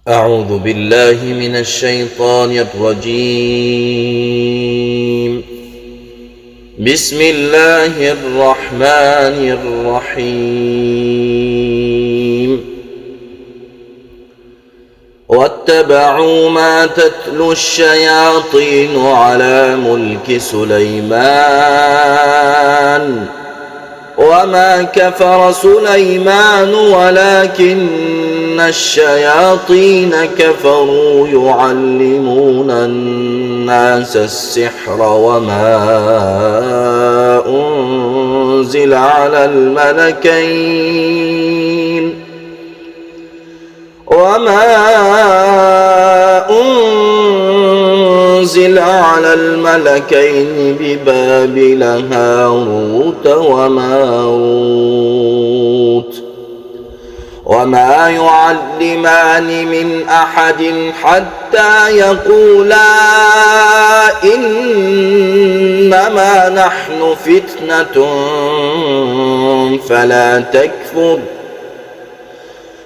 أعوذ بالله من الشيطان الرجيم. بسم الله الرحمن الرحيم. واتبعوا ما تتلو الشياطين على ملك سليمان وما كفر سليمان ولكن الشياطين كفروا يعلمون الناس السحر وما أنزل على الملكين وما أنزل على الملكين ببابل هاروت وماروت وما يعلمان من أحد حتى يقولا إنما نحن فتنة فلا تكفر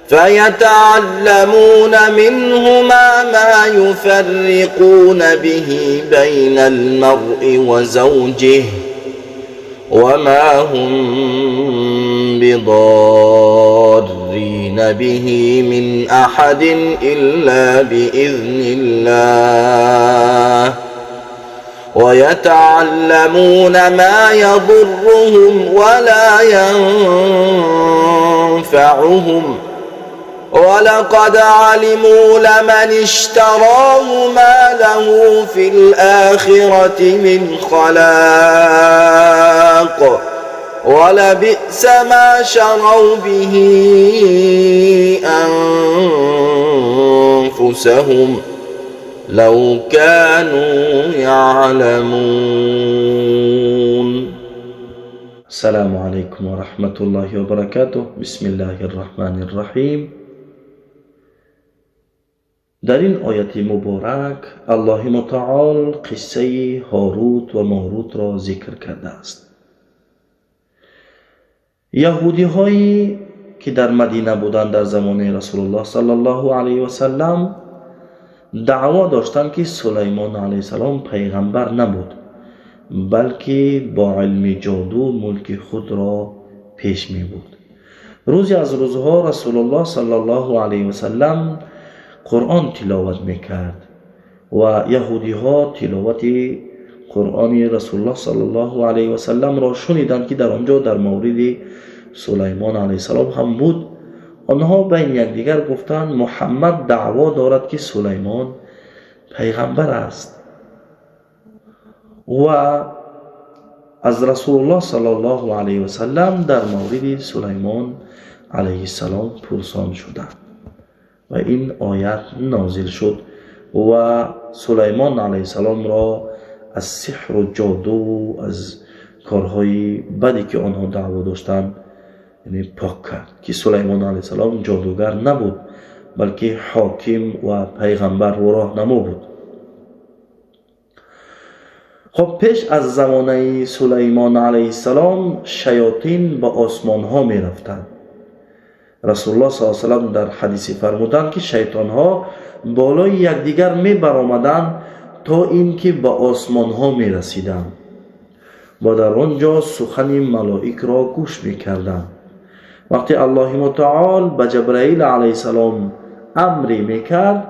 فيتعلمون منهما ما يفرقون به بين المرء وزوجه وما هم بضارين به من أحد إلا بإذن الله ويتعلمون ما يضرهم ولا ينفعهم ولقد علموا لمن اشتراه ما له في الآخرة من خلاق ولبئس ما شروا به أنفسهم لو كانوا يعلمون. السلام عليكم ورحمة الله وبركاته. بسم الله الرحمن الرحيم. Дар ин ояти муборак Аллоҳи мутаол қиссаи Ҳорут ва Морутро зикр кардааст. Яҳудиҳое ки дар Мадина буданд дар замони Расулуллоҳ саллаллоҳу алайҳи васаллам даъво доштанд, ки Сулаймон алайҳиссалом пайғамбар набуд, балки бо илми ҷоду мулки худро пеш мебурд. Рӯзе аз рӯзҳо Расулуллоҳ саллаллоҳу алайҳи васаллам Қуръон тиловат мекард ва яҳудиҳо тиловати Қуръони Расулуллоҳ саллаллоҳу алайҳи васалламро шуниданд, ки дар он ҷо дар мавриди Сулаймон алайҳиссалом ҳам буд. Онҳо байни якдигар гуфтанд: «Муҳаммад даъво дорад, ки Сулаймон пайғамбар аст», ва аз Расулуллоҳ саллаллоҳу алайҳи васаллам дар мавриди Сулаймон алайҳиссалом пурсон шуданд ва ин оят нозил шуд ва Сулаймон алайҳиссаломро аз сиҳру ҷоду, аз корҳои баде, ки онҳо даъво доштанд, яъне пок кард, ки Сулаймон алайҳиссалом ҷодугар набуд, балки ҳоким ва пайғамбар ва роҳнамо буд. Хоб, пеш аз замонаи Сулаймон алайҳиссалом шаётин ба осмонҳо мерафтанд. Расулуллоҳ с салам дар ҳадисе фармуданд, ки шайтонҳо болои якдигар мебаромаданд, то ин ки ба осмонҳо мерасиданд ва дар он ҷо сухани малоикро гӯш мекарданд. Вақте Аллоҳи мутаол ба Ҷабраил алайҳиссалом амре мекард,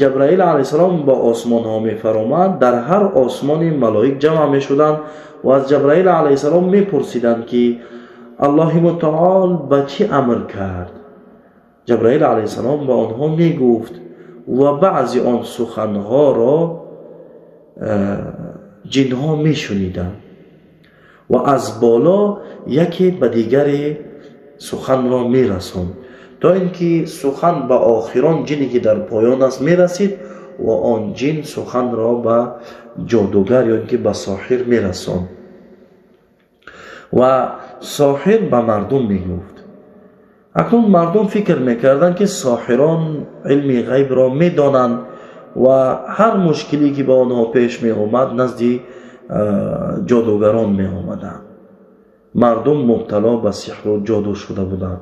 Ҷабраил алайҳиссалом ба осмонҳо мефаромад. Дар ҳар осмони малоик ҷамъ мешуданд ва аз Ҷабраил алайҳиссалом мепурсиданд, ки Аллоҳи мутаол ба чӣ амр кард. Ҷабраил алайҳиссалом ба онҳо мегуфт ва баъзе он суханҳоро ҷинҳо мешуниданд ва аз боло яке ба дигаре суханро мерасонд, то ин ки сухан ба охирон ҷине, ки дар поён аст, мерасид ва он ҷин суханро ба ҷодугар ё ин ки ба соҳир мерасонд ва соҳир ба мардум мегуфт. Акнун мардум фикр мекарданд, ки соҳирон илми ғайбро медонанд ва ҳар мушкиле, ки ба онҳо пеш меомад, назди ҷодугарон меомаданд. Мардум мубтало ба сиҳру ҷоду шуда буданд.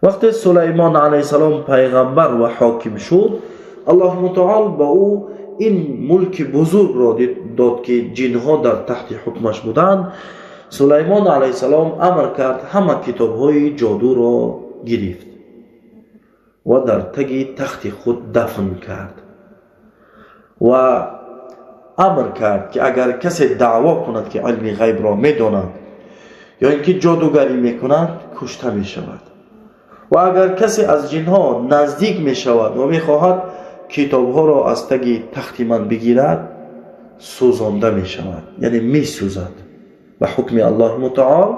وقتی سلیمان علیه السلام پیغمبر و حاکم شد، الله متعال با او این ملک بزرگ را داد که جنها در تحت حکمش بودند. سلیمان علیه السلام امر کرد همه کتابهای جادو را گرفت و در تگ تخت خود دفن کرد و امر کرد که اگر کسی دعوا کند که علم غیب را میداند یا اینکه جادوگری میکند، کشته میشود و اگر کسی از جنها نزدیک میشود و میخواهد کتابها را از تگ تخت من بگیرد، سوزانده میشود، یعنی میسوزد. به حکم الله متعال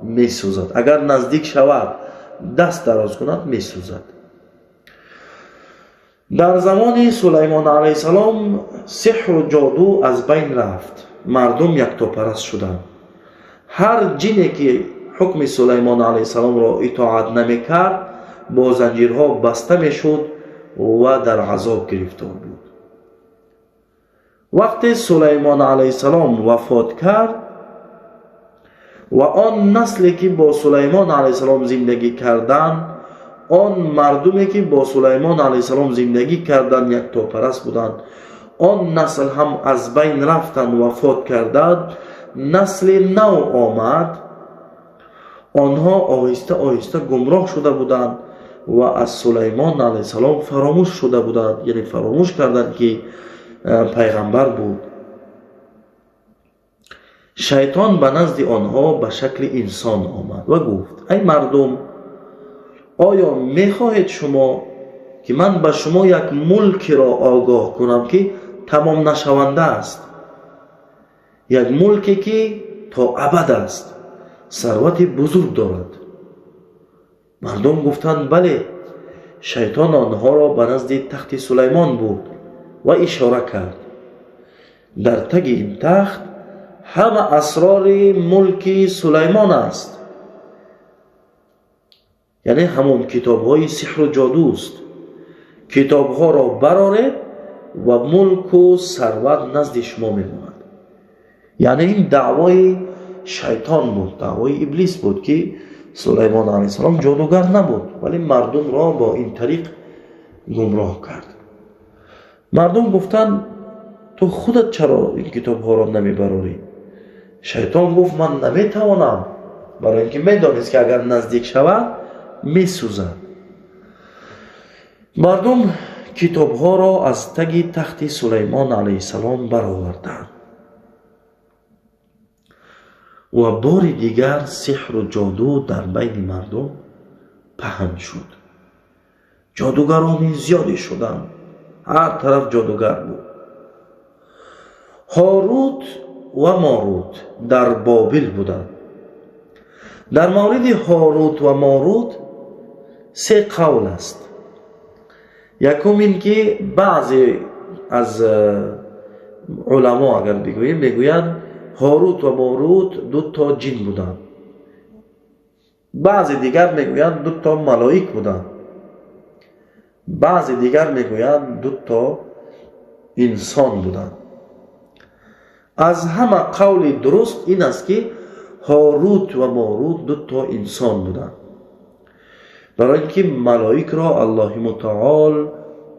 میسوزد. اگر نزدیک شود، دست دراز کند، میسوزد. در زمان سلیمان علیه السلام سحر و جادو از بین رفت. مردم یکتاپرست شدند. هر جنی که حکم سلیمان علیه السلام را اطاعت نمیکرد، با زنجیرها بسته میشد و در عذاب گرفتار بود. وقتی سلیمان علیه السلام وفات کرد و آن نسلی که با سلیمان علیه السلام زندگی کردند، آن مردمی که با سلیمان علیه السلام زندگی کردند، یکتاپرست بودند، آن نسل هم از بین رفتند، وفات کردند، نسل نو آمد. آنها آهسته آهسته گمراه شده بودند و از سلیمان علیه السلام فراموش شده بودند، یعنی فراموش کردند که پیغمبر بود. شیطان به نزد آنها به شکل انسان آمد و گفت: ای مردم، آیا میخواهید شما که من به شما یک ملک را آگاه کنم که تمام نشونده است، یک ملکی که تا ابد است، ثروت بزرگ دارد؟ مردم گفتند: بله. شیطان آنها را به نزد تخت سلیمان برد و اشاره کرد: در تگ این تخت همه اسرار ملک سلیمان است، یعنی همون کتاب های سحر و جادوست. کتاب ها را برارید و ملک و ثروت نزد شما میماند. یعنی این دعوای شیطان بود، دعوای ابلیس بود که سلیمان علیه السلام جادوگر نبود، ولی مردم را با این طریق گمراه کرد. مردم گفتند: تو خودت چرا این کتاب ها را نمیبراری؟ شیطان گفت: من نمیتوانم، برای اینکه میدانست که اگر نزدیک شود میسوزد. مردم کتاب ها را از تگ تخت سلیمان علیه السلام برآوردند و بار دیگر سحر و جادو در بین مردم پهن شد. جادوگران زیادی شدند، هر طرف جادوگر بود. هاروت و ماروت در بابل بودند. در مورد هاروت و ماروت سه قول است. یکم این که بعضی از علما اگر بگوییم، میگویند هاروت و ماروت دو تا جن بودند. بعضی دیگر میگویند دو تا ملائک بودند. بعضی دیگر میگویند دو تا انسان بودند. از همه قول درست این است که هاروت و ماروت دو تا انسان بودند، برای اینکه ملائک را الله متعال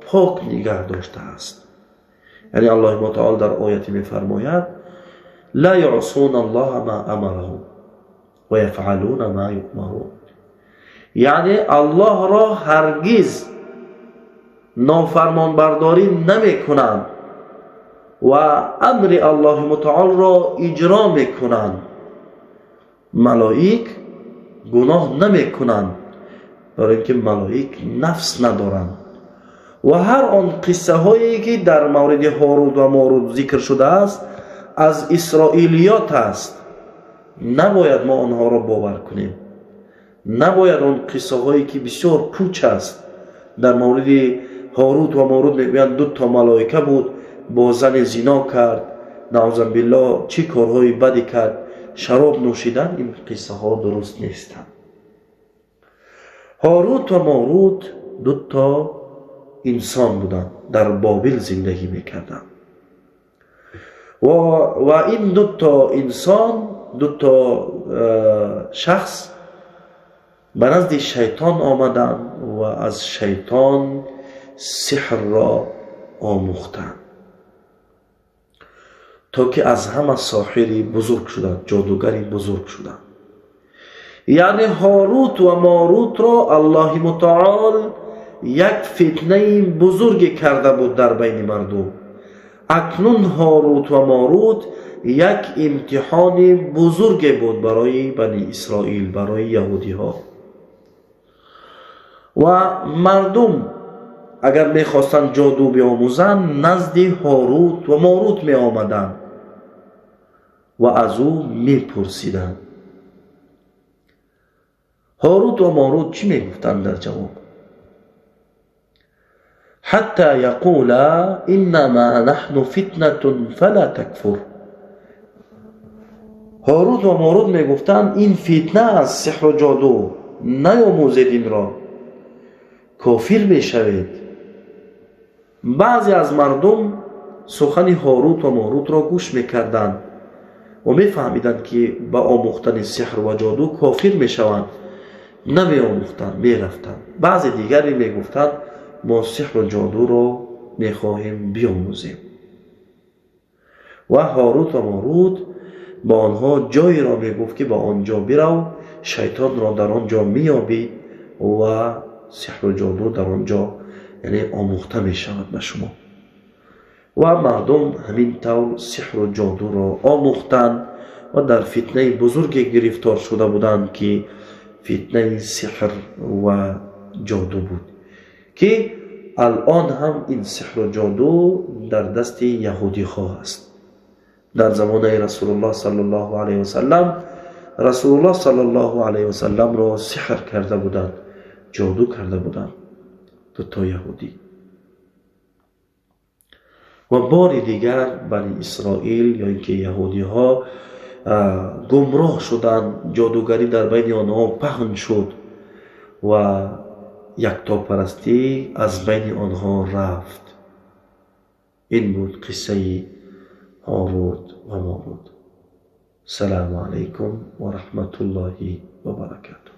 پاک نگه داشته است. یعنی الله متعال در آیتی میفرماید: لا یعصون الله ما امرهم و یفعلون ما یؤمرون. یعنی الله را هرگز نافرمان برداری نمی کنند و امر الله متعال را اجرا می کنند. ملائک گناه نمی کنند، برای اینکه ملائک نفس ندارند. و هر آن قصه هایی که در مورد هاروت و ماروت ذکر شده است از اسرائیلیات است. نباید ما آنها را باور کنیم. نباید آن قصه هایی که بسیار پوچ است در مورد هاروت و ماروت، میگویند دو تا ملائکه بود، با زن زنا کرد، نعوذ بالله، چی کارهای بدی کرد، شراب نوشیدن، این قصه ها درست نیستند. هاروت و ماروت دو تا انسان بودند، در بابل زندگی میکردند و این دو تا انسان، دو تا شخص ба назди шайтон омаданд ва аз шайтон сиҳрро омӯхтанд, то ки аз ҳама соҳири бузург шуданд, ҷодугари бузург шуданд. Яъне Ҳорут ва Морутро Аллоҳи мутаол як фитнаи бузурге карда буд дар байни мардум. Акнун Ҳорут ва Морут як имтиҳони бузурге буд барои Бани Исроил, барои яҳудиҳо. Ва мардум агар мехостанд ҷоду биомӯзанд, назди Ҳорут ва Морут меомаданд ва аз ӯ мепурсиданд. Ҳорут ва Морут чӣ мегуфтанд дар ҷавоб? Ҳатта яқула иннама наҳну фитнатун фала такфур. Ҳорут ва Морут мегуфтанд ин фитна аст, сиҳру ҷоду, наёмӯзед инро, кофир мешавед. Баъзе аз мардум сухани Ҳорут ва Морутро гӯш мекарданд ва мефаҳмиданд, ки ба омӯхтани сиҳр ва ҷоду кофир мешаванд, намеомӯхтанд, мерафтанд. Баъзе дигаре мегуфтанд мо сиҳру ҷодуро мехоҳем биомӯзем. Ва Ҳорут ва Морут ба онҳо ҷойеро мегуфт, ки ба он ҷо бирав, шайтонро дар он ҷо меёбӣ ва сиҳру ҷоду дар он ҷо яъне омӯхта мешавад ба шумо. Ва мардум ҳамин тавр сиҳру ҷодуро омӯхтанд ва дар фитнаи бузурге гирифтор шуда буданд, ки фитнаи сиҳр ва ҷоду буд, ки алон ҳам ин сиҳру ҷоду дар дасти яҳудиҳо аст. Дар замонаи Расулуллоҳ саллаллоҳу алайҳи васаллам, Расулуллоҳ саллаллоҳу алайҳи васалламро сиҳр карда буданд, ҷоду карда буданд дуто яҳудӣ. Ва бори дигар Бани Исроил ё ин ки яҳудиҳо гумроҳ шуданд, ҷодугарӣ дар байни онҳо паҳн шуд ва яктопарастӣ аз байни онҳо рафт. Ин буд қиссаи Ҳорут ва Морут. Салому алайкум ва раҳматуллоҳи ва баракатуҳ.